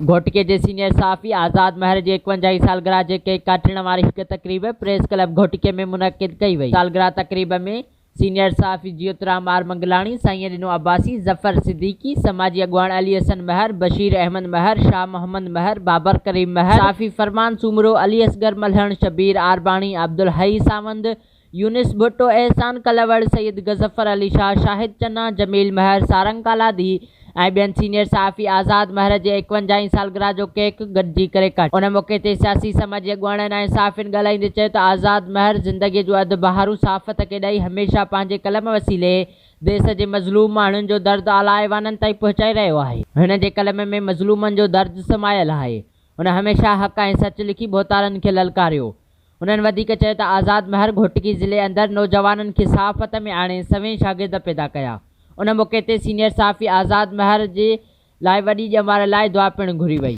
گهوٽڪي جي سينيئر صحافي آزاد مهر جي ايڪونجاهين سالگرهه جي ڪيڪ ڪاٽڻ واري هڪ تقريب پريس ڪلب گهوٽڪي ۾ منعقد ڪئي وئي. سالگرهه تقريب ۾ سينيئر صحافي جيوترام آر منگلاڻي، سائين ڏنو عباسي، ظفر صديقي، سماجي اڳواڻ علي حسن مهر، بشير احمد مهر، شاهه محمد مهر، بابر ڪريم مهر، صحافي فرمان سومرو، علي اصغر ملهڻ، شبير آرباڻي، عبدالحئي ساوند، يونس ڀٽو، احسان ڪلوڙ، سيد غضفر علي شاهه، شاهد چنا، جميل مهر، سارنگ ڪالادي ۽ ٻين سينيئر صحافي آزاد مهر جي ايڪونجاهين سالگرهه جو ڪيڪ گڏجي ڪري ڪٽ. ان موقعي تي سياسي سماجي اڳواڻن ۽ صحافين ڳالهائيندي چيو ته آزاد مهر زندگي جون اڌ بهارون صحافت کي ڏئي هميشه پنهنجي قلم وسيلي ديس جي مظلوم ماڻهن جو درد اعليٰ ايوانن تائين پهچائي رهيو آهي. هن جي قلم ۾ مظلومن جو درد سمايل آهي. هن هميشه حق ۽ سچ لکي ڀوتارن کي للڪاريو. هنن وڌيڪ چيو ته آزاد مهر گهوٽڪي ضلعي اندر نوجوانن کي صحافت ۾ آڻي سوين شاگرد پيدا ڪيا. ان موقعي تي سينيئر صحافي آزاد مهر جي لاء وڏي ڄمار لاء دعا پڻ گهري وئي.